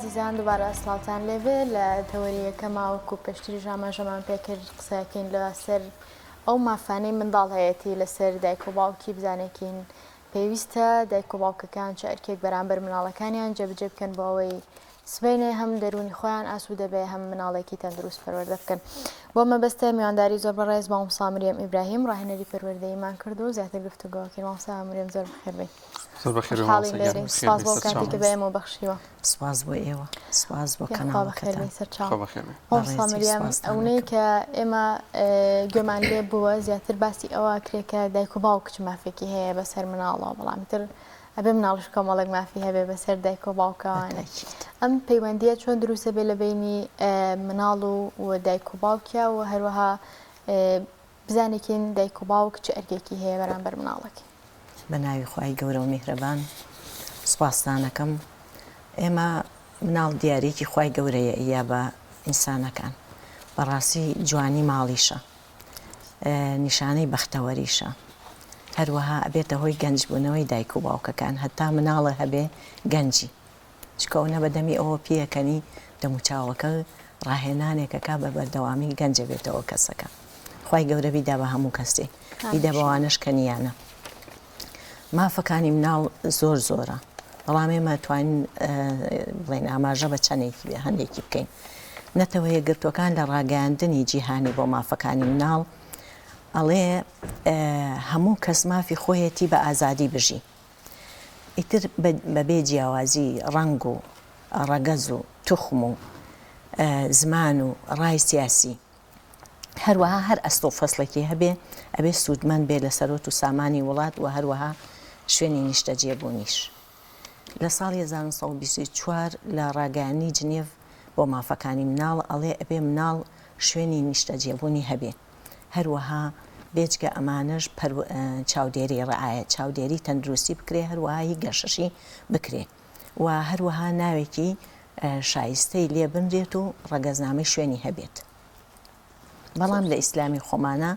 ئازیزان دووبارە سڵاوتان لێبێ لە تەوەری یەکەما وەکو پێشتریش ئاماژەمان پێکرد قسەکەین لەسەر ئەو مافانەی منداڵ هەیەتی لەسەر دایک و باوکی بزانێکین پێویستە دایک و باوکەکان چ ئەرکێک بەرامبەر مناڵەکانیان جێبجێ بکەن بۆ ئەوەی سبەینێ هەم دەروونی خۆیان ئاسوودە بێ هەم مناڵێکی تەندروست پەروەردە بکەن بۆ مەبەستە میوانداری زۆر بەڕێز مامۆستا مریەم ئیبراهیم ڕاهێنەری پەروەردەییمان کرد و زیاتر گفتوگۆکەین مامۆستا مریەم زۆر بەخێر بێی. زۆر بەخێر بێی خۆشحاڵین مامۆستا گیان لێرەی خێر سپاس بێی بۆ سەرچاوم. کاتی کە بە ئێمە بەخشیوە. سپاس بۆ ئێوە سپاس بۆ یاخوا بەخێر کەناڵەکەتان. بێی سەرچاوم. خوا بەخێر بێی. مامۆستا بەڕێزی مریەم سپاستان ئەونەی ئەکەم. کە ئێمە گوێمان لێ بووە زیاتر باسی ئەوە ئەکرێ کە دایک و باوک چ مافێکی هەیە بەسەر مناڵەوە بەڵام ئیتر ئەبێ مناڵیش کۆمەڵێک مافی هەبێ بەسەر دایک و باوکەوانێ بەتەئکید. ئەم پەیوەندیە چۆن دروست ئەبێ لە بەینی مناڵ و دایک و باوکیا و هەروەها بزانێکین دایک و باوک چ ئەرکێکی هەیە بەرامبەر مناڵەکەی. بە ناوی خوای گەورە و میهرەبان سوپاستان ئەکەم ئێمە مناڵ دیاریەکی خوای گەورەیە ئیا بە ئینسانەکان بەڕاستی جوانی ماڵیشە نیشانەی بەختەوەریشە هەروەها ئەبێتە هۆی گەنج بوونەوەی دایک و باوکەکان هەتا مناڵە هەبێ گەنجی چونکە ئەونە بە دەمی ئەوە پێکەنی دەموچاوەکە ڕاهێنانێک ئەکا بە بەردەوامی گەنج ئەبێتەوە کەسەکە خوای گەورە بیدا بە هەموو کەسێ بیدە بەوانەش کە نییانە مافەکانی مناڵ زۆر زۆرە بەڵام ئێمە توانین بڵێن ئاماژە بە چەندێکی بێ هەندێکی بکەین نەتەوە یەکگرتووەکان لە ڕاگەیاندنی جیهانی بۆ مافەکانی مناڵ ئەڵێ هەموو کەس مافی خۆیەتی بە ئازادی بژی ئیتر بەبێ جیاوازی ڕەنگ و ڕەگەز و توخم و زمان و ڕای سیاسی، هەروەها هەر ئەسڵ و فەسڵێکی هەبێ ئەبێ سوودمەند بێ لە سەرۆت و سامانی وڵات و هەروەها شوێنی نیشتەجێبوونیش. لە ساڵی 1924 لە ڕاگەیاندنی جنێڤ بۆ مافەکانی مناڵ ئەڵێ ئەبێ مناڵ شوێنی نیشتەجێبوونی هەبێ. هەروەها بێجگە ئەمانەش پەرو چاودێری رعایە چاودێری تەندروستی بکرێ هەروەها هی گەشەشی بکرێ و هەروەها ناوێکی شایستەی لێ بنرێت و ڕەگەزنامەی شوێنی هەبێت بەڵام لە ئیسلامی خۆمانە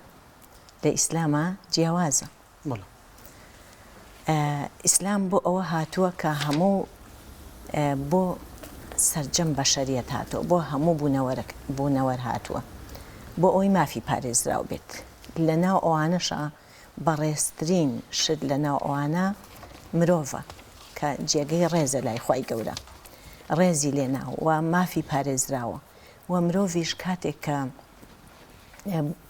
لە ئیسلاما جیاوازە. ئیسلام بۆ ئەوە هاتووە کە هەموو بۆ سەرجەم بەشەریەت هاتووە بۆ هەموو بوونەوەرەک بوونەوەر هاتووە بۆ ئەوەی مافی پارێزراو بێت لە ناو ئەوانەشا بەڕێزترین شت لە ناو ئەوانە مرۆڤە کە جێگەی ڕێزە لای خوای گەورە ڕێزی لێنا و مافی پارێزراوە و مرۆڤیش کاتێک کە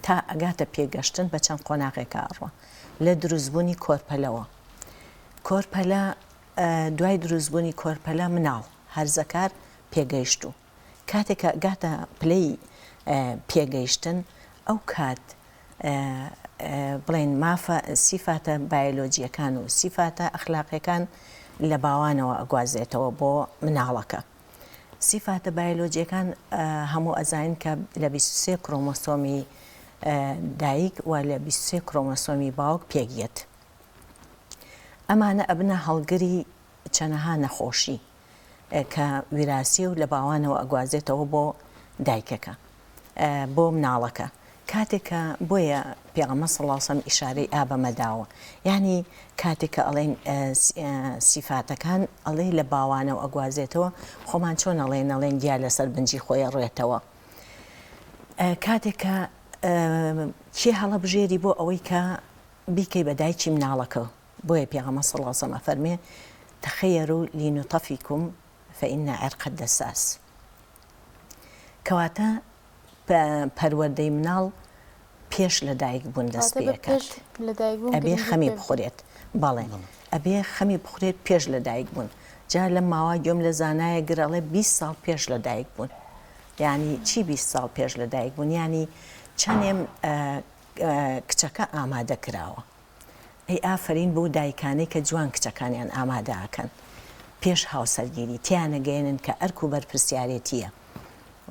تا ئەگاتە پێگەشتن بە چەند قۆناغێکا ئەڕوا لە دروستبوونی کۆرپەلەوە کۆرپەلە دوای دروستبوونی کۆرپەلە مناڵ هەرزەکار پێگەیشتوو کاتێک کە گاتە پلەی پێگەیشتن ئەو کات بڵێن مافە سیفاتە بایۆلۆجیەکان و سیفاتە ئەخلاقیەکان لە باوانەوە ئەگوازێتەوە بۆ مناڵەکە سیفاتە بایۆلۆجیەکان هەموو ئەزانین کە لە 23 کرۆمۆسۆمی دایک و لە 23 کرۆمۆسۆمی باوک پێک یەت. ئەمانە ئەبنە هەڵگری چەنەها نەخۆشی کە ویراسیە و لە باوانەوە ئەگوازێتەوە بۆ دایکەکە بۆ مناڵەکە کاتێک کە بۆیە پێغەمبەر صلی اللە علیە وسلم ئیشارەی ئا بەمە داوە یانی کاتێک کە ئەڵێن سیفاتەکان ئەڵێ لە باوانەوە ئەگوازێتەوە خۆمان چۆن ئەڵێن ئەڵێن گیا لەسەر بنجی خۆی ئەڕوێتەوە کاتێک کە کێ هەڵەبژێری بۆ ئەوەی کە بیکەی بە دایکی مناڵەکە بۆیە پێغەمبەر صلی اللە علیە وسلم ئەفەرمێ تخیروا لنطفکم فإن عرق الدساس کەواتە پەروەردەی مناڵ پێش لە دایک بوون دەست پێ ئەکات ئەبێ خەمی بخورێت بەڵێ ئەبێ خەمی بخورێت پێش لە دایک بوون جا لەم ماوە گوێم لە زانایە گر ئەڵێ 20 ساڵ پێش لە دایک بوون یعنی چی 20 ساڵ پێش لە دایک بوون یعنی چەنێم کچەکە ئامادە کراوە ئەی ئافەرین بەو دایکانەی کە جوان کچەکانیان ئامادە ئەکەن پێش هاوسەرگیری تیانەگەیەنن کە ئەرک و بەرپرسیارێتیە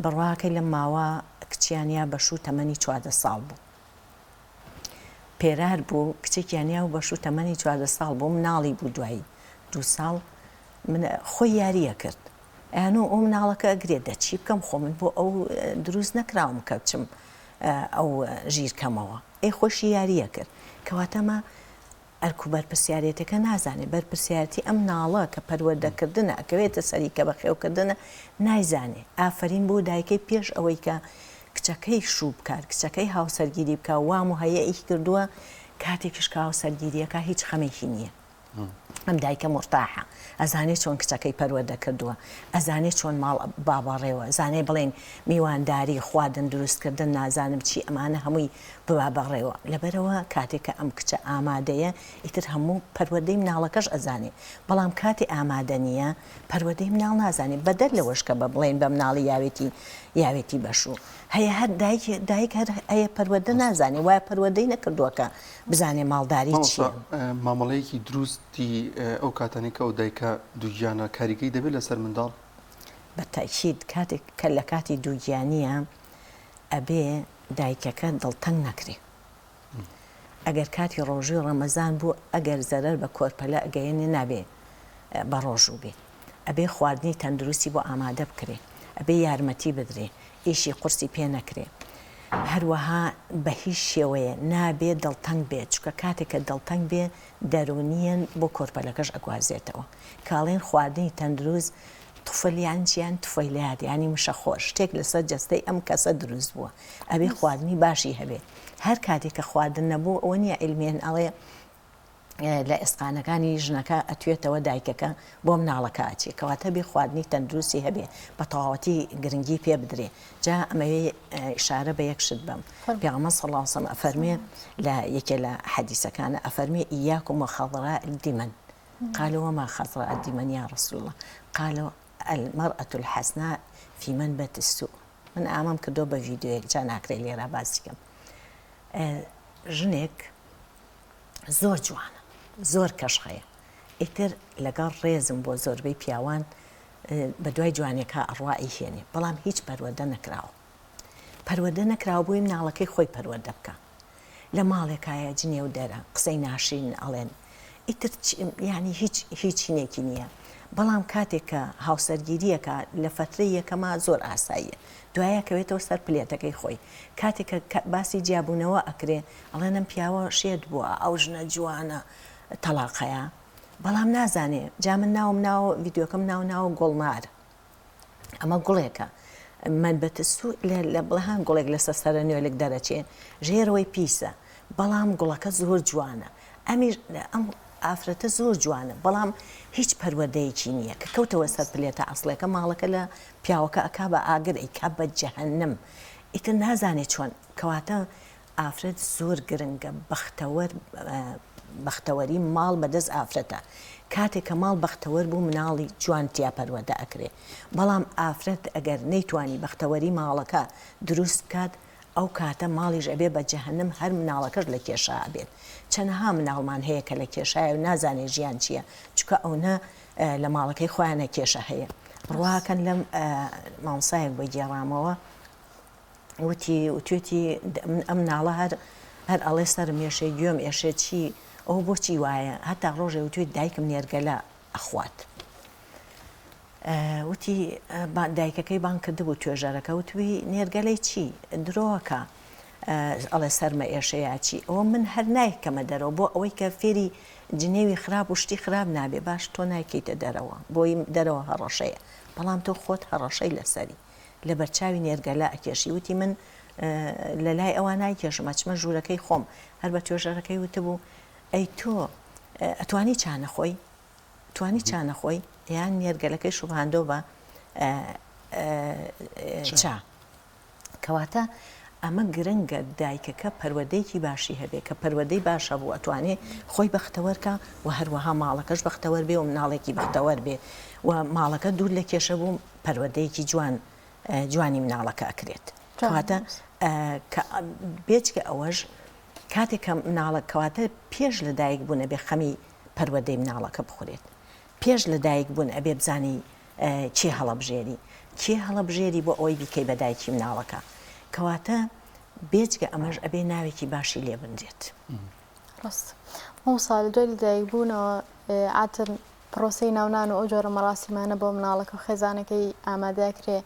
بڕواکەی لەم ماوە کچیان یا بەشوو تەمەنی 14 ساڵ بوو پێرار بوو کچێکیان یا و بەشوو تەمەنی 14 ساڵ بوو مناڵی بوو دوایی دوو ساڵ من خۆی یاریە کرد ئەیانۆ ئەو مناڵەکە ئەگرێت دە چی بکەم خۆ من بۆ ئەو دروست نەکراوم کە بچم ئەو ژیر کەمەوە ئەی خۆشی یاری ئەکرد کەواتە مە. ئەرک و بەرپرسیارێتەکە نازانێ بەرپرسیارەتی ئەم مناڵە کە پەروەردەکردنە ئەکەوێتە سەری کە بەخێوکردنە نایزانێ ئافەرین بۆ دایکەی پێش ئەوەی کە کچەکەی شوو بکات کچەکەی هاوسەرگیری بکا وا موهەیەئی کردووە کاتێکیش کە هاوسەرگیریەکا هیچ خەمێکی نییە ئەم دایکە مورتاحە ئەزانێ چۆن کچەکەی پەروەردە کردووە ئەزانێ چۆن ماڵ با بەڕێوە زانێ بڵێن میوانداری خواردن دروستکردن نازانم چی ئەمانە هەمووی ببا بەڕێوە لەبەرئەوە کاتێ کە ئەم کچە ئامادەیە ئیتر هەموو پەروەردەی مناڵەکەش ئەزانێ بەڵام کاتێ ئامادە نییە پەروەردەی مناڵ نازانێ بەدەر لەوەش کە بە بڵێن بە مناڵی یاوێتی یاوێتی بەشوو هەیە هەر دایک دایک هەر هەیە پەروەردە نازانێ وایە پەروەردەی نەکردووە کە بزانێ ماڵداری چییە. مامەڵەیەکی دروستی ئەو کاتانەی کە ئەو دایکە دووگیانە کاریگەی دەبێت لەسەر منداڵ؟ بە تەئکید کاتێک کە لە کاتی دووگیانییە ئەبێ دایکەکە دڵتەنگ نەکرێ ئەگەر کاتی ڕۆژووی ڕەمەزان بوو ئەگەر زەرەر بە کۆرپەلە ئەگەیەنێ نابێ بە ڕۆژوو بێ ئەبێ خواردنی تەندروستی بۆ ئامادە بکرێ ئەبێ یارمەتی بدرێ ئیشی قورسی پێ نەکرێ هەروەها بە هیچ شێوەیە نابێ دڵتەنگ بێ چونکە کاتێک کە دڵتەنگ بێ دەروونیەن بۆ کۆرپەلەکەش ئەگوازێتەوە کاڵێن خواردنی تەندروست طفل یان چی یان طفیلیات یانی مشەخۆر شتێک لەسەر جەستەی ئەم کەسە دروست بووە ئەبێ خواردنی باشی هەبێ هەر کاتێک کە خواردن نەبوو ئەوە نییە عیلمیەن ئەڵێ لە ئێسقانەکانی ژنەکە ئەتوێتەوە دایکەکە بۆ مناڵەکە ئەچێ کەواتە بێ خواردنی تەندروستی هەبێ بە تەواوەتی گرنگی پێ بدرێ جا ئەمەوێ ئیشارە بە یەک شت بەم پێغەمبەر صلی الله علیه وسلم ئەفەرمێ لە یەکێ لە حەدیسەکانە ئەفەرمێ ایاکم وخضراء الدمن قالوا وما خضراء الدمن یا رسول اللە قالوا المرأة الحسناء فی منبت السوء من ئامەم کردووە بە ڤیدیۆیەک جا ناکرێ لێرە باسی کەم ژنێک زۆر جوانە زۆر کەشخەیە ئیتر لەگەڵ ڕێزم بۆ زۆربەی پیاوان بە دوای جوانێکا ئەڕوا ئەیهێنێ بەڵام هیچ پەروەردە نەکراوە پەروەردە نەکراوە بۆی مناڵەکەی خۆی پەروەردە بکە لە ماڵێکایە جنێو دەرە قسەی ناشرین ئەڵێن ئیتر یانی هیچ هیچ هینێکی نییە بەڵام کاتێک کە هاوسەرگیریەکە لە فەترەی یەکەما زۆر ئاساییە دوایە کەوێتەوە سەر پلێتەکەی خۆی کاتێک کە باسی جیابوونەوە ئەکرێ ئەڵێن ئەم پیاوە شێت بووە ئەو ژنە جوانە تەڵاقەیە بەڵام نازانێ جا من ناوم ناوە ڤیدیۆکەم ناو ناوە گوڵنار ئەمە گوڵێکە منبت السوء لە بڵێهان گوڵێک لەسەر سەرە نوێلک دەرەچێ ژێرەوەی پیسە بەڵام گوڵەکە زۆر جوانە ئەمیش ئەم ئافرەتە زۆر جوانە بەڵام هیچ پەروەردەیەکی نییە کە کەوتەوە سەر پلێتە ئەسڵەکە ماڵەکە لە پیاوەکە ئەکا بە ئاگر ئەیکا بە جەهەنم ئیتر نازانێ چۆن کەواتە ئافرەت زۆر گرنگە بەختەوەر بەختەوەری ماڵ بەدەست ئافرەتە کاتێک کە ماڵ بەختەوەر بوو مناڵی جوان تیا پەروەردە ئەکرێ بەڵام ئافرەت ئەگەر نەیتوانی بەختەوەری ماڵەکە دروست بکات ئەو کاتە ماڵیش ئەبێ بە جەهەنم هەر مناڵەکەش لە کێشا ئەبێت چەنەها مناڵمان هەیە کە لە کێشایە و نازانێ ژیان چیە چونکە ئەونە لە ماڵەکەی خۆیانە کێشە هەیە بڕواکەن لەم مامۆستایەک بۆی گێڕامەوە وتی وتوێتی من ئەم مناڵە هەر هەر ئەڵێ سەرم ئێشێ گوێم ئێشێ چی ئەوە بۆچی وایە هەتا ڕۆژێ وتوێت دایکم نێرگەلە ئەخوات وتی دایکەکەی بانگ کردبوو توێژەرەکە وتوی نێرگەلەی چی درۆکە ئەڵێ سەرمە ئێشە یا چی ئەوە من هەر نایکەمە دەرەوە بۆ ئەوەی کە فێری جنێوی خراپ و شتی خراپ نابێ باش تۆ نایکەیتە دەرەوە بۆی دەرەوە هەڕەشەیە بەڵام تۆ خۆت هەڕەشەی لەسەری لەبەرچاوی نێرگەلە ئەکێشی وتی من لە لای ئەوان نایکێشم ئەچمە ژوورەکەی خۆم هەر بە توێژەرەکەی وتبوو ئەی تۆ ئەتوانی چا نەخۆی توانی چا نەخۆی یان نێرگەلەکەی شوبهاندۆ بە چا کەواتە ئەمە گرنگە دایکەکە پەروەردەیەکی باشی هەبێ کە پەروەردەی باش هەبوو ئەتوانێ خۆی بەختەوەرکا و هەروەها ماڵەکەش بەختەوەر بێ و مناڵێکی بەختەوەر بێ و ماڵەکە دوور لە کێشە بوو پەروەردەیەکی جوان جوانی مناڵەکە ئەکرێت کەواتە بێجگە ئەوەش کاتێک کە مناڵە کەواتە پێش لە دایک بوون ئەبێ خەمی پەروەردەی مناڵەکە بخورێت پێش لە دایک بوون ئەبێ بزانی کێ هەڵەبژێری کێ هەڵەبژێری بۆ ئەوەی بیکەی بە دایکی مناڵەکە کەواتە بێجگە ئەمەش ئەبێ ناوێکی باشی لێ بنرێت. ڕاست مامۆستا لە دوای لەدایکبوونەوە عادەتەن. پڕۆسەی ناونان و ئەو جۆرە مەڕاسیمانە بۆ مناڵەکە و خێزانەکەی ئامادە ئەکرێ،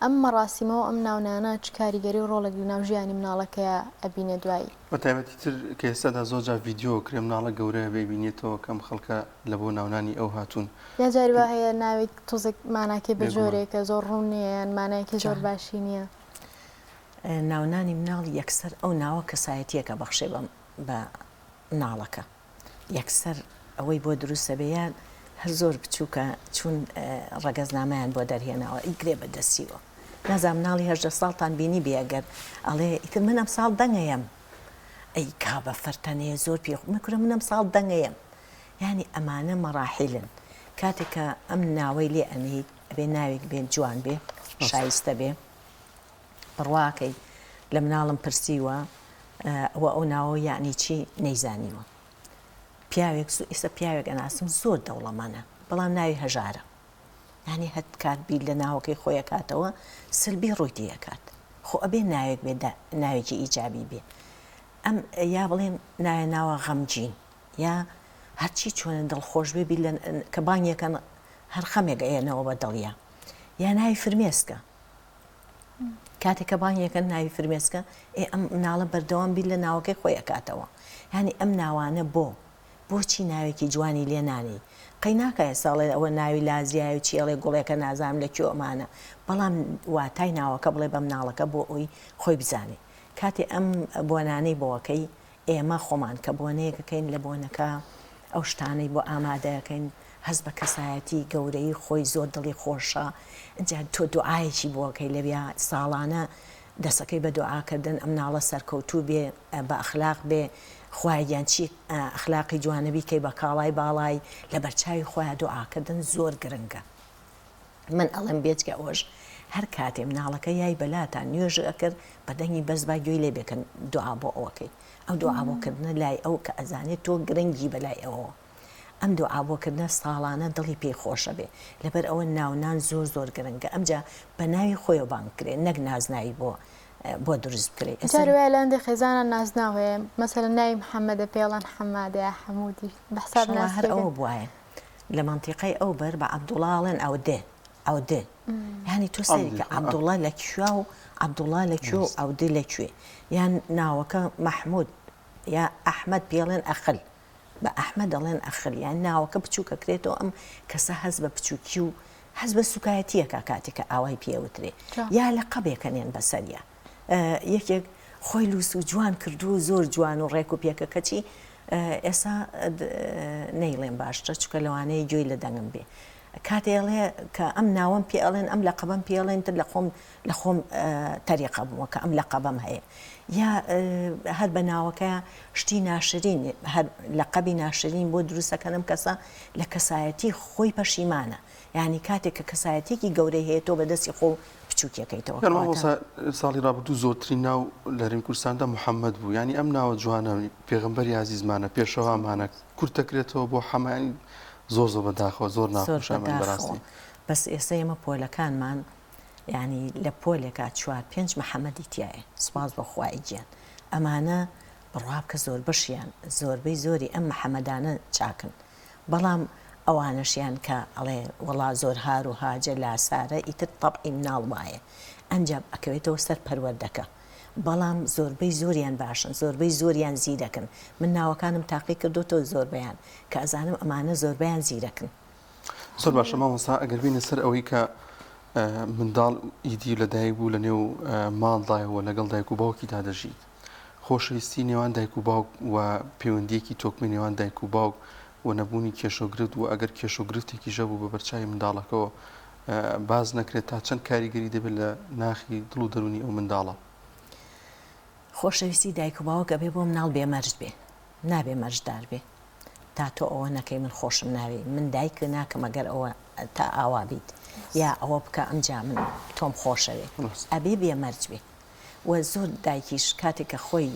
ئەم مەڕاسیمە و ئەم ناونانە چ کاریگەری و ڕۆڵێک لەناو ژیانی مناڵەکەیا ئەبینێ دوایی؟ بە تایبەتی تر کە ئێستادا زۆر جار ڤیدیۆ ئەکرێ مناڵە گەورەیە بەیبینێتەوە کە ئەم خەڵکە لە بۆ ناونانی ئەو هاتوون. یا جاری وا هەیە ناوێک تۆزێک ماناکەی بە بێگومان. جۆرێکە زۆر ڕوون نییە یان مانایەکی زۆر جوان. باشی نییە. ناونانی مناڵ یەکسەر ئەو ناوە کەسایەتییەکە بەخشێ بە بە مناڵەکە. یەکسەر ئەوەی بۆ دروست ئەبێ یان هەر زۆر بچووکە چوون ڕەگەزنامەیان بۆ دەرهێناوە ئیگرێ بە دەستیوە نازانم مناڵی 18 ساڵتان بینی بێ ئەگەر ئەڵێ ئیتر من ئەمساڵ دەنگەیەم ئەی کا بە فەرتەنەیە زۆر پێ من کورە من ئەمساڵ دەنگەیەم یانی ئەمانە مەڕاحیلن کاتێک کە ئەم ناوەی لێ ئەنێیت ئەبێ ناوێک بێ جوان بێ شایستە بێ بڕواکەی لە مناڵم پرسیوە ئەوە ئەو ناوە یەعنی چی نەیزانیوە پیاوێک ئیسە پیاوێک ئەناسم زۆر دەوڵەمەنە بەڵام ناوی هەژارە یانی هەت کات بیر لە ناوەکەی خۆی ئەکاتەوە سلبی ڕووی تێ ئەکات خۆ ئەبێ ناوێک بێ ناوێکی ئیجابی بێ ئەم یا بڵێم ناوێ ناوە غەمگین یا هەرچی چۆنە دڵخۆش بێ بیر لە کە بانگیەکەن هەر خەمێک ئەیەنەوە بە دڵیا یا ناوی فرمێسکە کاتێک کە بانگی ئەکەن ناوی فرمێسکە ئێ ئەم مناڵە بەردەوام بیر لە ناوەکەی خۆی ئەکاتەوە یانی ئەم ناوانە بۆ بۆچی ناوێکی جوانی لێ نانێی قەی ناکا ئێستا ئەڵێ ئەوە ناوی لازیایە و چی ئەڵێ گوڵێکە نازانم لە کوێ ئەمانە بەڵام واتای ناوەکە بڵێ بە مناڵەکە بۆ ئەوی خۆی بزانێ کاتێ ئەم بۆنانەی بۆکەی ئێمە خۆمان کە بۆنەیەک ئەکەین لە بۆنەکە ئەو شتانەی بۆ ئامادە ئەکەین هەست بە کەسایەتی گەورەی خۆی زۆر دڵی خۆشە ئینجا تۆ دوعایەکی بۆ ئەکەی لەویا ساڵانە دەسەکەی بە دوعا کردن ئەم مناڵە سەرکەوتوو بێ بە ئەخلاق بێ خوایە گیان چی ئەخلاقی جوانە بیکەی بە کاڵای باڵای لەبەرچاوی خۆیا دوعا کردن زۆر گرنگە. من ئەڵێم بێجگە ئەوەش هەر کاتێ مناڵەکە یای بەلاتان نوێژ ئەکرد بە دەنگی بەرز با گوێی لێ بێ کە دوعا بۆ ئەوەکەی ئەو دوعا بۆ کردنە لای ئەو کە ئەزانێت تۆ گرنگی بەلای ئەوەوە ئەم دوعا بۆ کردنە ساڵانە دڵی پێی خۆشە بێ لەبەر ئەوە ناونان زۆر زۆر گرنگە ئەمجا بە ناوی خۆیەوە بانگ کرێ نەک نازناوی بۆ بۆ دروست بکرێ ئێستا جاری وایە لە هەندێک خێزانان نازناو هەیە مەسەلەن ناوی محەممەدە پێڵەن حەمادە یا حەموودی بە حساب شەڵا هەر ناسکەکە ئەوە بوایە لە مەنتیقەی ئەو بەر بە عەبدوڵا ئەڵێن عەودێ عەودێ یانی تۆ سەیری کە عەبدوڵا لە کوێ و عەبدوڵا لە کوێ و عەودێ لە کوێ یان ناوەکە مەحمود یا ئەحمەد پێڵێن ئەخل بە ئەحمەد دەڵێن ئەخل یان ناوەکە بچووکە کرێتەوە ئەم کەسە هەست بە بچووکی و هەست بە سوکایەتیەکە کاتێک کە ئاوای پێوترێ یا لە قەبێکە نێن بەسەریا یەکێک خۆی لوس و جوان کردووە زۆر جوان و ڕێک و پێکە کەچی ئێسا نەیڵێم باشترە چونکە لەوانەیە گوێی لە دەنگم بێ کاتێ ئەڵێ کە ئەم ناوەم پێ ئەڵێن ئەم لەقەبەم پێ ئەڵێن تر لە خۆم لە خۆم تەریقە بووە کە ئەم لەقەبەم هەیە یا هەر بە ناوەکە شتی ناشرین هەر لەقەبی ناشرین بۆ دروستەکەن ئەم کەسە لە کەسایەتی خۆی پەشیمانە یعنی کاتێک کە کەسایەتێکی گەورەی هەیە تۆ بەدەستی خۆ بچووکیەکەیتەوە یان مامۆستا ساڵی ڕابردوو زۆرترین ناو لە هەرێمی کوردستاندا محەممەد بوو یانی ئەم ناوە جوانە پێغەمبەری ئازیزمانە پێشەوامانە کورت دەکرێتەوە بۆ حەمە یانی زۆر زۆر بەداخەوە زۆر زۆر ناخۆشە من بەداخەوە بەڕاستی بەس ئێستا ئێمە پۆلەکانمان یانی لە پۆلێکا چوار پێنج محەمەدی تیایە سوپاس بۆ خوای گیان ئەمانە بڕوا بکە زۆربەشیان زۆربەی زۆری ئەم محەمەدانە چاکن بەڵام ئەوانەشیان کە ئەڵێ وەڵا زۆر هار و هاجە لاسارە ئیتر تەبعی مناڵ وایە ئەنجا ئەکەوێتەوە سەر پەروەردەکە بەڵام زۆربەی زۆریان باشن زۆربەی زۆریان زیرەکن من ناوەکانم تاقی کردۆتەوە زۆربەیان کە ئەزانم ئەمانە زۆربەیان زیرەکن. زۆر باشە مامۆستا ئەگەر بینە سەر ئەوەی کە منداڵ ئیدی لەدایک بوو لە نێو ماڵدایە و لەگەڵ دایک و باوکیدا دەژیت خۆشەویستی نێوان دایک و باوک و پەیوەندییەکی تۆکمەی نێوان دایک و باوک و نەبوونی کێشە و گرفت و ئەگەر کێشە و گرفتێکیش هەبوو بە بەرچاوی منداڵەکەوە باس نەکرێت تا چەند کاریگەری دەبێت لە ناخی دڵ و دەروونی ئەو منداڵە؟ خۆشەویستی دایک و باوک ئەبێ بۆ مناڵ بێ مەرج بێ نابێ مەرجدار بێ تا تۆ ئەوە نەکەی من خۆشم ناوێی من دایک ناکەم ئەگەر ئەوە تا ئاوا بیت یا ئەوە بکە ئەمجا من تۆم خۆشەوێ ئەبێ بێ مەرج بێ وە زۆر دایکیش کاتێک کە خۆی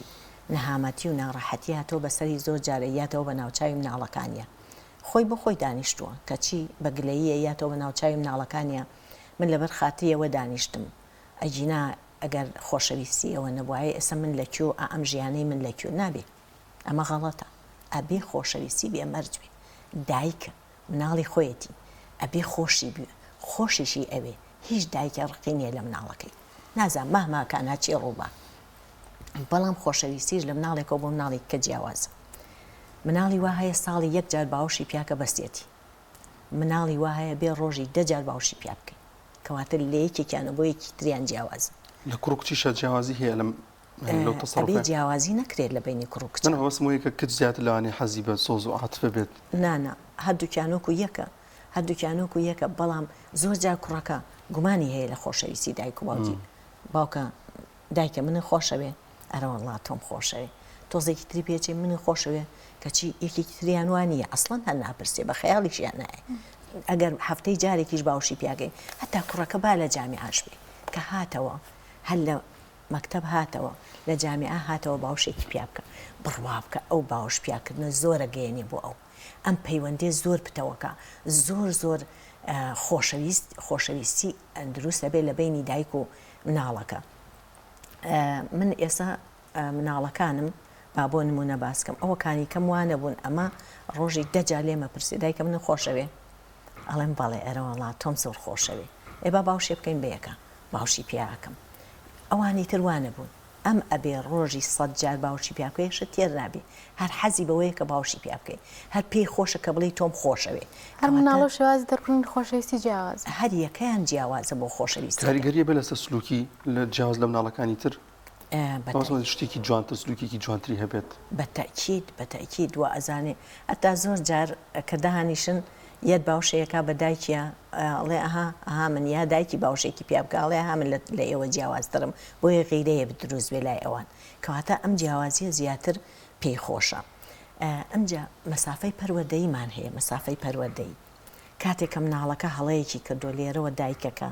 نەهامەتی و ناڕەحەتی هاتەوە بەسەری زۆر جار ئەیاتەوە بە ناوچاوی مناڵەکانیا خۆی بۆ خۆی دانیشتووە کەچی بە گلەیی ئەیاتەوە بە ناوچاوی مناڵەکانیا من لەبەر خاتری ئەوە دانیشتم ئەگینا ئەگەر خۆشەویستی ئەوە نەبوایە ئێستا من لە کوێ و ئا ئەم ژیانەی من لە کوێ نابێ ئەمە غەڵەتە ئەبێ خۆشەویستی بێ مەرج بێ دایکە. مناڵی خۆیەتی ئەبێ خۆشی بوێ خۆشیشی ئەوێ هیچ دایکێ ڕقی نیە لە مناڵەکەی نازانم مهما کان هەرچی ڕووبا بەڵام خۆشەویستیش لە مناڵێکەوە بۆ مناڵێکی کە جیاوازە مناڵی وا هەیە ساڵی یەک جار باوەشی پیاکە بەسیەتی مناڵی وا هەیە بێ ڕۆژی دە جار باوەشی پیا بکەی کەواتە لە یەکێکیانە بۆ یەکی تریان جیاوازە. لە کوڕ و کچیشا جیاوازی هەیە لەم لەو تەسەروفە؟ ئەبێ جیاوازی نەکرێت لە بەینی کوڕ و کچا. من مەبەستم ئەوەیە کە کچ زیاتر لەوانەیە حەزی بە سۆز و عاتفە بێت. نا نا هەردووکیان وەکو یەکە هەردووکیان وەکو یەکە بەڵام زۆر جار کوڕەکە گومانی هەیە لە خۆشەویستی دایک و باوکی باوکە دایکە منت خۆشەوێ؟ ئەرەوەڵا تۆم خۆشەوێ. تۆزێکی تری پێچێ منت خۆشەوێ؟ کەچی یەکێکی تریان وا نییە ئەسڵەن هەر ناپرسێ بە خەیاڵیشیان نایە. ئەگەر هەفتەی جارێکیش باوشی پیاکەی هەتا کوڕەکە با لە جامیعەش بێ کە هاتەوە هەر لە مەکتەب هاتەوە لە جامیعە هاتەوە باوشێکی پیا بکە بڕوا بکە ئەو باوش پیاکردنە زۆر ئەگەیەنێ بۆ ئەو ئەم پەیوەندیە زۆر پتەوەکە زۆر زۆر خۆشەویست خۆشەویستی دروست ئەبێ لە بەینی دایک و مناڵەکە من ئێسا مناڵەکانم با بۆ نمونە باسکەم ئەوە کانی کەم وانە بوون ئەمە ڕۆژی دەجا لێمە پرسێ دایکە من خۆشەوێ ئەڵێم بەڵێ ئەرەوەڵا تۆم زۆر خۆشەوێ ئێ با باوشێ بکەین بەیەکە باوشی پیاکەم ئەوانی تر وانە بوون ئەم ئەبێ ڕۆژی سەت جار باوشی پیا بکەی شت تێر نابێ هەر حەزی بەوەیە کە باوشی پیا بکەی هەر پێی خۆشە کە بڵێی تۆم خۆشەوێ هەر مناڵە و شێوازی دەربڕینی خۆشەویستی جیاوازە. هەر یەکەیان جیاوازە بۆ خۆشەویستیەکە. کاریگەریە بێ لەسەر سلوکی لە جیاواز لە مناڵەکانی تر مەبەستم شتێکی جوانتر سلوکێکی جوانتری هەبێت. بە تەئکید بە تەئکید وا ئەزانێ هەتا زۆر جار کە دانیشن یەت باوشێکا بە دایکیا ئەڵێ ئەها ئەها من یا دایکی باوشێکی پیا بکا ئەڵێ ئەها من لە ئێوە جیاوازترم بۆیە غیرەیەک دروست بێ لای ئەوان کەواتە ئەم جیاوازیە زیاتر پێی خۆشە ئەمجا مەسافەی پەروەردەییمان هەیە مەسافەی پەروەردەیی کاتێک کە مناڵەکە هەڵەیەکی کردووە لێرەوە دایکەکە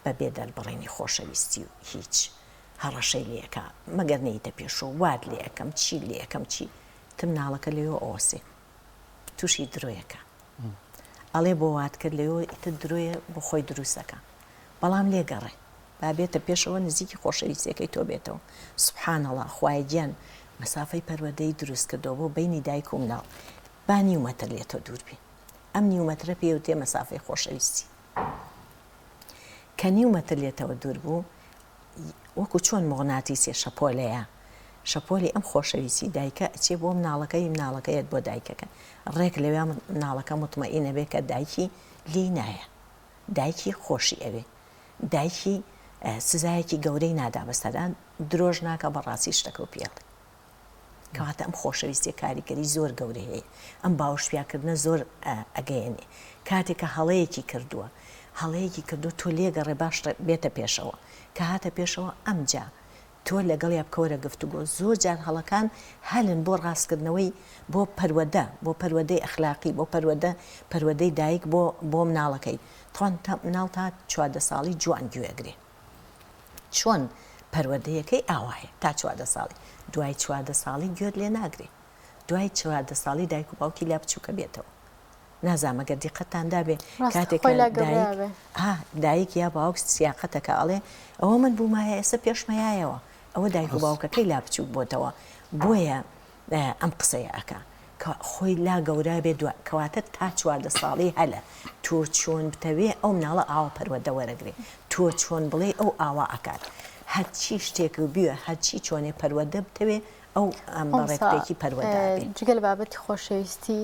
بە بێ دەربڕینی خۆشەویستی و هیچ هەڕەشەی لێ ئەکا مەگەر نەیتە پێشۆ وات لێ ئەکەم چیت لێ ئەکەم چی تر مناڵەکە لەوێوە ئەوەسێ تووشی درۆیەکە ئەڵێ بۆ وات کرد لەوێوە ئیتر درۆیە بۆ خۆی دروست ئەکا بەڵام لێگەڕێ با بێتە پێشەوە نزیکی خۆشەویستیەکەی تۆ بێتەوە سبحان اللە خوایە گیان مەسافەی پەروەردەی دروست کردووە بۆ بەینی دایک و مناڵ با نیو مەتر لێ تۆ دوور بێ ئەم نیو مەترە پێی وتێ مەسافەی خۆشەویستی کە نیو مەتر لێتەوە دوور بوو وەکو چۆن موغناتیسێ شەپۆلەیە شەپۆلی ئەم خۆشەویستی دایکە ئەچێ بۆ مناڵەکەی مناڵەکە یەت بۆ دایکەکە ڕێک لەوێ مناڵەکە مطمئین ئەبێ کە دایکی لێی نایە دایکی خۆشی ئەوێ دایکی سزایەکی گەورەی نادا بەسەرا درۆش ناکا بەڕاستی شتەکەو پێ ئەڵێ کەواتە ئەم خۆشەویستیە کاریگەری زۆر گەورەی هەیە ئەم باوەشپیاکردنە زۆر ئەگەیەنێ کاتێک کە هەڵەیەکی کردووە هەڵەیەکی کردووە تۆ لێگەڕێ باش بێتە پێشەوە کە هاتە پێشەوە ئەمجا تۆ لەگەڵیا بکەوەرە گفتوگۆ زۆر جار هەڵەکان هەلن بۆ ڕاستکردنەوەی بۆ پەروەدە بۆ پەروەدەی ئەخلاقی بۆ پەروەدە پەروەدەی دایک بۆ بۆ مناڵەکەی تەوان تا مناڵ تا 14 ساڵی جوان گوێ ئەگرێ چۆن پەروەردەیەکەی ئاوایە تا 14 ساڵی دوای 14 ساڵی گوێت لێ ناگرێ دوای 14 ساڵی دایک و باوکی لا بچووکە بێتەوە نازانم ئەگەر دیقەتتان دابێ کاتێک کە دایک ها دایک یا باوک سیاقەتەکە ئەڵێ ئەوە من بوومایە ئێستا پێشمەیایەوە ئەوە دایک و باوکەکەی لا بچووک بۆتەوە بۆیە ئەم قسەیە ئەکا کە خۆی لا گەورە بێ دو کەواتە تا 14 ساڵی هەلە تۆ چۆن بتەوێ ئەو مناڵە ئاوا پەروەردە وەرەگرێ تۆ چۆن بڵێ ئەو ئاوا ئەکات هەرچی شتێک بوێ هەرچی چۆنێ پەروەردە بتەوێ ئەو ئەم بەڕێکپێکی پەروەردە ئەبێ. جگە لە بابەتی خۆشەویستی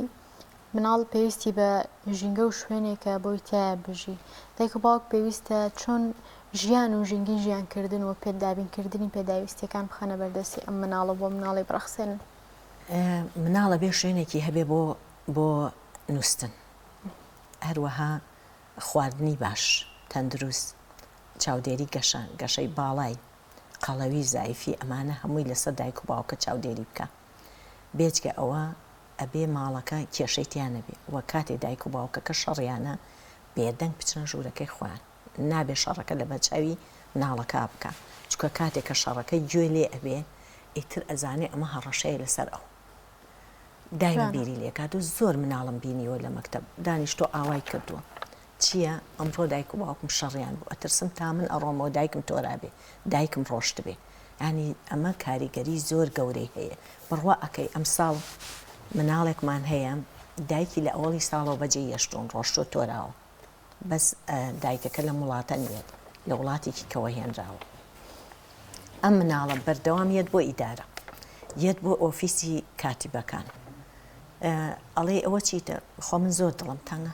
مناڵ پێویستی بە ژینگە و شوێنێکە بۆی تیایا بژی، دایک و باوک پێویستە چۆن ژیان و ژینگەی ژیانکردن و دابینکردنی پێداویستییەکان بخەنە بەردەستی ئەم مناڵە و بۆ مناڵی بڕەخسێنن؟ مناڵ ئەبێ شوێنێکی هەبێ بۆ بۆ نووستن، هەروەها خواردنی باش، تەندروست، چاودێری گەشە، گەشەی باڵای، قەڵەوی، زایفی ئەمانە هەمووی لەسەر دایک و باوکە چاودێری بکا. بێجگە ئەوە ئەبێ ماڵەکە کێشەی تیا نەبێ وە کاتێ دایک و باوکەکە شەڕیانە بێدەنگ بچنە ژوورەکەی خۆیان نابێ شەڕەکە لەبەر چاوی مناڵەکە بکا چونکە کاتێ کە شەڕەکە گوێ لێ ئەبێ ئیتر ئەزانێ ئەمە هەڕەشەیە لەسەر ئەو دایمە بیری لێکات و زۆر مناڵم بینیوە لە مەکتەب دانیشتۆ ئاوای کردووە چییە ئەمڕۆ دایک و باوکم شەڕیان بوو ئەترسم تا من ئەڕۆمەوە دایکم تۆرابێ دایکم ڕۆشتبێ یانی ئەمە کاریگەری زۆر گەورەی هەیە بڕوا ئەکەی ئەمساڵ مناڵێکمان هەیە. دایکی لە ئەوەڵی ساڵەوە بەجێی هێشتوون ڕۆشتووە تۆراوە بەس دایکەکە لەم وڵاتە نییە لە وڵاتێکی کەوە هێنراوە ئەم مناڵە بەردەوام یەت بۆ ئیدارە یەت بۆ ئۆفیسی کاتیبەکان ئەڵێ ئەوە چیتە خۆ من زۆر دڵم تەنگە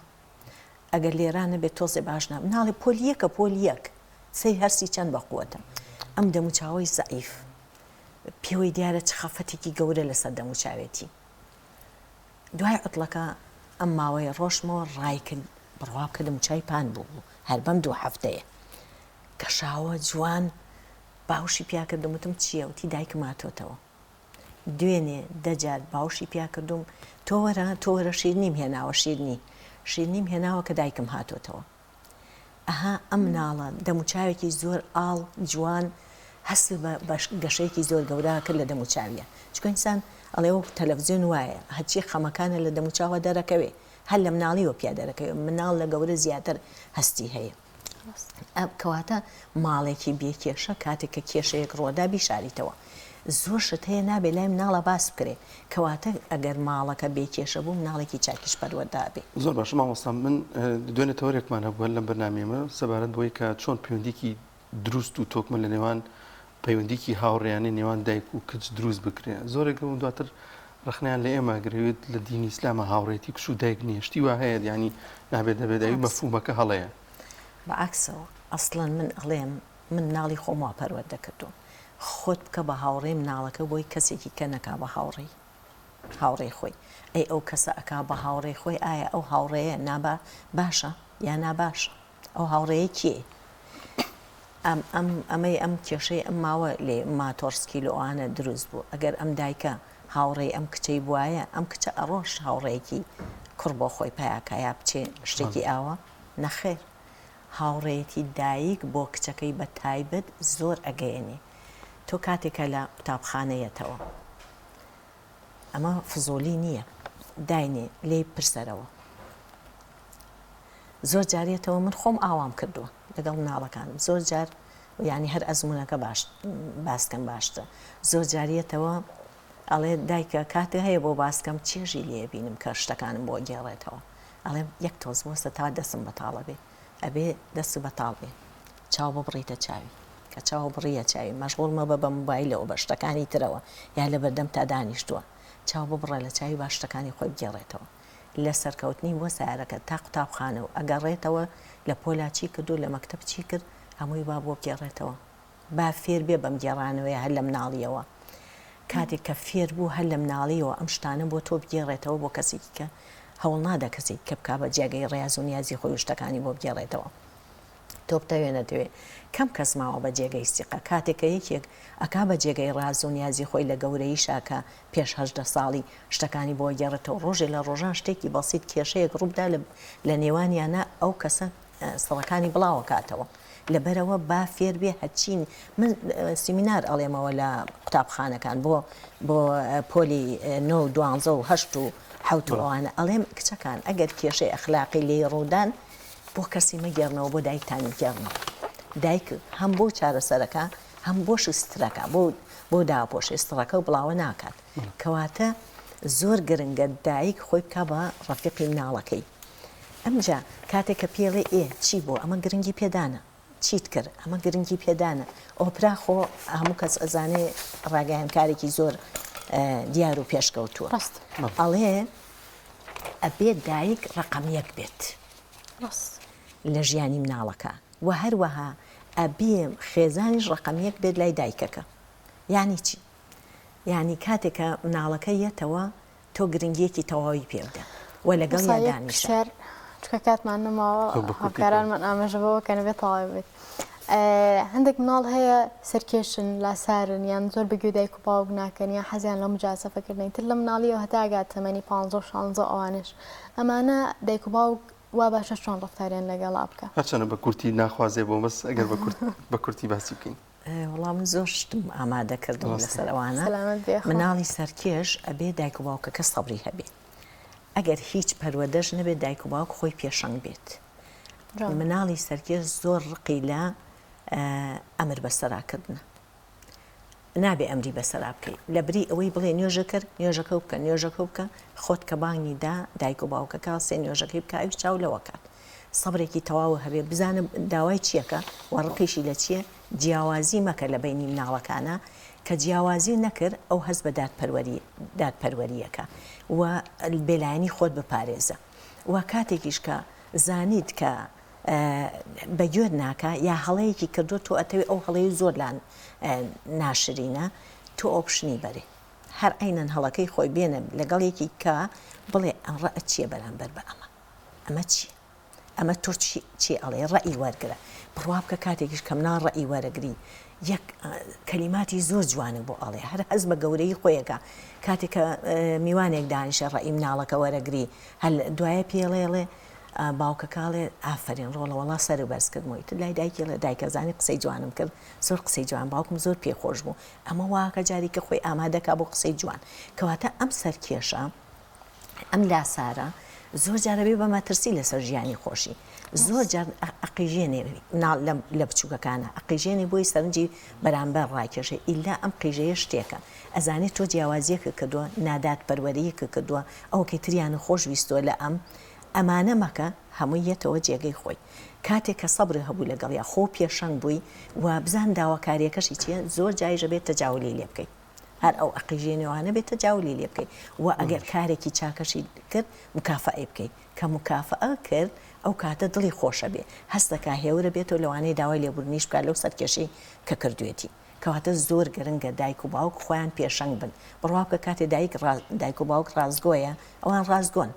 ئەگەر لێرا نەبێت تۆزێ باش نا مناڵی پۆل یەکە پۆل یەک سەی هەرسی چەند بەقوەتە ئەم دەموچاوەی زەعیف پێوەی دیارە چ خەفەتێکی گەورە لەسەر دەموچاوێتی دوای عوتڵەکە ئەم ماوەیە ڕۆشتمەوە ڕایکرد بڕوا بکە دەموچاوی پان بوو هەر بەم دوو هەفتەیە گەشاوە جوان باوشی پیا کردم وتم چییە وتی دایکم هاتۆتەوە دوێنێ دەجار باوشی پیا کردوم تۆ وەرە تۆ وەرە شیرنیم هێناوە شیرنی شیرنیم هێناوە کە دایکم هاتۆتەوە ئەها ئەم مناڵە دەموچاوێکی زۆر ئاڵ جوان هەست بە گەشەیەکی زۆر گەورە کرد لە دەموچاویە چونکە ئینسان ئەڵێ وەکو تەلەفزیۆن وایە هەرچی خەمەکانە لە دەموچاوە دەرەکەوێ هەر لە مناڵیەوە پیا دەرەکەوێ مناڵ لە گەورە زیاتر هەستی هەیە کەواتە ماڵێکی بێ کێشە کاتێک کە کێشەیەک ڕۆدا بیشاریتەوە زۆر شت هەیە نابێ لای مناڵە باس بکرێ کەواتە ئەگەر ماڵەکە بێ کێشە بوو مناڵێکی چاکیش پەروەردە ئەبێ. زۆر باشە مامۆستا من دوێنێ تەوەرێکمان هەبوو هەر لەم بەرنامەیەمە سەبارەت بەوەی کە چۆن پەیوەندیکی دروست و تۆکمە لە نێوان پەیوەندیکی هاوڕێیانەی نێوان دایک و کچ دروست بکرێ زۆرێک لەو دواتر ڕەخنەیان لە ئێمە گرەوێت لە دینی ئیسلامە هاوڕێتی کچ و دایک نییە شتی وا هەیە یانی نابێت دەبێت ئەوی مەفهومەکە هەڵەیە. بە عەکسەوە ئەسڵەن من ئەڵێم من مناڵی خۆم وا پەروەردە کردووە خۆت بکە بە هاوڕێی مناڵەکە بۆی کەسێکی کە نەکا بە هاوڕێی هاوڕێی خۆی ئەی ئەو کەسە ئەکا بە هاوڕێی خۆی ئایا ئەو هاوڕێیە نابا باشە یا ناباشە ئەو هاوڕێیە کێیە ئەم ئەم ئەمەی ئەم کێشەی ئەم ماوە لێ ماتۆڕسکیل و ئەوانە دروست بوو ئەگەر ئەم دایکە هاوڕێی ئەم کچەی بوایە ئەم کچە ئەڕۆشت هاوڕێیەکی کوڕ بۆ خۆی پەیاکا یا بچێ شتێکی ئاوا نەخێر هاوڕێیەتی دایک بۆ کچەکەی بە تایبەت زۆر ئەگەیەنێ تۆ کاتێکە لە قوتابخانە یەتەوە ئەمە فزولی نییە داینێ لێی پرسەرەوە زۆر جار یەتەوە من خۆم ئاوام کردووە لەگەڵ مناڵەکانم زۆر جار یعنی هەر ئەزمونەکە باش باسکەم باشترە زۆر جار یەتەوە ئەڵێ دایکە کاتێ هەیە بۆ باسکەم چێژی لێ بینم کە شتەکانم بۆ گێڕێتەوە ئەڵێم یەک تۆز بوەستە تا دەستم بەتاڵە بێ ئەبێ دەست بەتاڵ بێ چاو ببڕیتە چاوی کە چاو بڕیە چاوی مەشغوڵ مەبە بە موبایلەوە بە شتەکانی ترەوە یا لە بەردەمتا دانیشتووە چاو ببڕە لە چاوی با شتەکانی خۆی بگێڕێتەوە لە سەرکەوتنی بۆ سەیارەکە تا قوتابخانە و ئەگەڕێتەوە لە پۆلا چی کرد و لە مەکتەب چی کرد هەمووی با بۆ بگێڕێتەوە با فێر بێ بەم گێڕانەوەیە هەر لە مناڵیەوە کاتێک کە فێر بوو هەر لە مناڵیەوە ئەم شتانە بۆ تۆ بگێڕێتەوە بۆ کەسێکی کە هەوڵ نادا کەسێکی کە بکا بە جێگەی ڕیاز و نیازی خۆی و شتەکانی بۆ بگێڕێتەوە تۆ بتەوێ نەتەوێ کەم کەس ماوە بە جێگەی سیقە کاتێک کە یەکێک ئەکا بە جێگەی ڕاز و نیازی خۆی لە گەورەییشا کە پێش 18 ساڵی شتەکانی بۆ گێڕێتەوە ڕۆژێ لە ڕۆژان شتێکی بەسیت کێشەیەک ڕووبدا لە نێوانیانە ئەو کەسە سڕەکانی بڵاوەکاتەوە لەبەرئەوە با فێر بێ هەرچی من سیمینار ئەڵێمەوە لە قوتابخانەکان بۆ بۆ پۆلی نۆ و دوانزە و هەشت و حەوت و ئەوانە ئەڵێم کچەکان ئەگەر کێشەی ئەخلاقی لێی ڕوودان بۆ کەسی مەگێڕنەوە بۆ دایکتانی بگێڕنەوە دایک هەم بۆ چارەسەرەکە هەم بۆش سترەکە بۆ بۆ داپۆشێ ستڕەکە و بڵاوە ناکات کەواتە زۆر گرنگە دایک خۆی بکا بە ڕەفیقی مناڵەکەی ئەمجا کاتێک کە پێڵێ ئێ چی بوو ئەمە گرنگی پێدانە چیت کرد ئەمە گرنگی پێدانە ئۆپرا خۆ هەموو کەس ئەزانێ ڕاگەیانکارێکی زۆر دیار و پێشکەوتووە ڕاست ئەڵێ ئەبێ دایک ڕەقەم یەک بێت ڕاست لە ژیانی مناڵەکە و هەروەها ئەبێ خێزانیش ڕەقەم یەک بێت لای دایکەکە یانی چی یانی کاتێک کە مناڵەکە یەتەوە تۆ گرنگیەکی تەواوی پێ بدە و لەگەڵیا وەسا یەک دانیشە. پرسیار چونکە کاتمان نەماوە زۆر بە کورتی تەواو. هاوکارانمان ئاماژە بەوە کەن ئەبێ تەواو بێت هەندێک مناڵ هەیە سەرکێشن لاسارن یان زۆر بە گوێ دایک و باوک ناکەن یان حەزیان لە مجازەفەکردنە ئیتر لە مناڵیەوە هەتا ئەگات تەمەنی پانزە و شانزە و ئەوانەش ئەمانە دایک و باوک وا باشە چۆن ڕەفتاریان لەگەڵا بکا؟ هەرچەنە بە کورتی ناخوازێ بۆ بەس ئەگەر بە کورت بە کورتی باسی بکەین. وەڵا من زۆر شتم ئامادە کردووە ڕاستە. لەسەر ئەوانە سەلامەت بێ خوا. مناڵی سەرکێش ئەبێ دایک و باوکەکە سەبری هەبێ ئەگەر هیچ پەروەدەش نەبێت دایک و باوک خۆی پێشەنگ بێت جوان. مناڵی سەرکێش زۆر ڕقی لە ئەمر بەسەرا کردنە. نابێ ئەمری بەسەرا بکەی لەبری ئەوەی بڵێ نوێژە کەر نوێژەکەو بکە نوێژەکەو بکە خۆت کە بانگی دا دایک و باوکەکە هەڵسێ نوێژەکەی بکا ئەویش چاو لەوە کات سەبرێکی تەواو هەبێ بزانە داوای چیەکە و ڕقیشی لە چیە جیاوازی مەکە لە بەینی مناڵەکانا کە جیاوازی نەکرد ئەو هەست بە دادپەروەری دادپەروەریەکە و بێلایەنی خۆت بپارێزە و کاتێکیش کە زانیت کە بە گوێت ناکا یا هەڵەیەکی کردووە تۆ ئەتەوێ ئەو هەڵەیە زۆر لا ناشرینە تۆ option ی بەرێ هەر عەینەن هەڵەکەی خۆی بێنە لەگەڵ یەکی کە بڵێ ئەم ڕەئت چییە بەرامبەر بە ئەمە ئەمە چییە ئەمە تۆ چی چی ئەڵێ ڕەئی وەرگرە بڕوا بکە کاتێکیش کە مناڵ ڕەئی وەرەگری یەک کەلیماتی زۆر جوانە بۆ ئەڵێ هەر هەست بە گەورەی خۆیەکە کاتێک کە میوانێک دانیشە ڕەئی مناڵەکە وەرەگری هەل دوایە پێڵێڵێ باوکەکە ئەڵێ ئافەرین ڕۆڵە وەڵا سەرت بەرز کردمەوە ئیتر لای دایکی ئەڵێ دایکە زانی قسەی جوانم کرد زۆر قسەی جوان باوکم زۆر پێی خۆش بوو ئەمە واکە جارێکی خۆی ئامادەکا بۆ قسەی جوان کەواتە ئەم سەرکێشە ئەم لاسارە زۆر جارە بێ بە مەترسی لەسەر ژیانی خۆشی زۆر جار ئەقیژێنێ مناڵ لە بچووکەکانە ئەقیژێنێ بۆی سەرنجی بەرامبەر ڕاکێشێ ئیلا ئەم قیژەیە شتێکە ئەزانێ تۆ جیاوازیەکە کردووە نادادپەروەریەکە کردووە ئەوکەی تریان خۆش ویستووە لە ئەم ئەمانە مەکە هەمووی یەتەوە جێگەی خۆی کاتێک کە سەبرت هەبوو لەگەڵیا خۆو پێشەنگ بووی و بزان داواکاریەکەشی چیە زۆر جایش ئەبێت تەجاولی لێ بکەی هەر ئەو ئەقیژێنەوانە بێت تەجاولی لێ بکەی و ئەگەر کارێکی چاکەشی کرد مکافەئەی بکەی کە مکافەئە کرد ئەو کاتە دڵی خۆشە بێ هەستەکا هێورە بێتەوە لەوانەیە داوای لێبوردنیش بکات لەو سەرکێشی کە کردوێتی. کەواتە زۆر گرنگە دایک و باوک خۆیان پێشەنگ بن بڕوا بکە کاتێ دایک دایک و باوک ڕاستگۆیە ئەوان ڕاستگۆن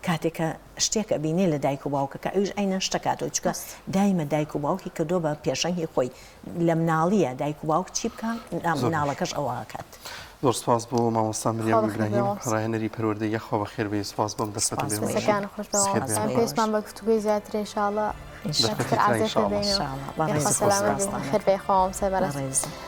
کاتێ کە شتێک ئەبینێ لە دایک و باوکەکە ئەویش عەینەن شتەکاتەوە چونکە دایمە دایک و باوکی کردووە بە پێشەنگی خۆی لە مناڵیە دایک و باوک چی بکا زۆر باش. مناڵەکەش ئەوە ئەکات. زۆر سپاس بۆ مامۆستا مریەم خوا بەخێر بێ ئیبراهیم مامۆستا. ڕاهێنەری پەروەردەی یاخوا بەخێر بێی سپاس بۆ ئەم دەرفەتە سپاس بێ بۆ بەشە. ئێوە. دەستەکانت خۆش بێ بەخێر مامۆستا بێن. سپاس بۆ ئێوەش. پێویستمان بە گفتوگۆی زیاترە ان شاء اللە ان شاء دەرفەتی زیاتر ترا ئازێت ان شاء اللە. دەدەینەوە الله. یاخوا بەڕێزم سەلامەت بی سپاستان بەخێر ئەکەم. بێی خوا مامۆستای بەڕێز. بەڕێزم.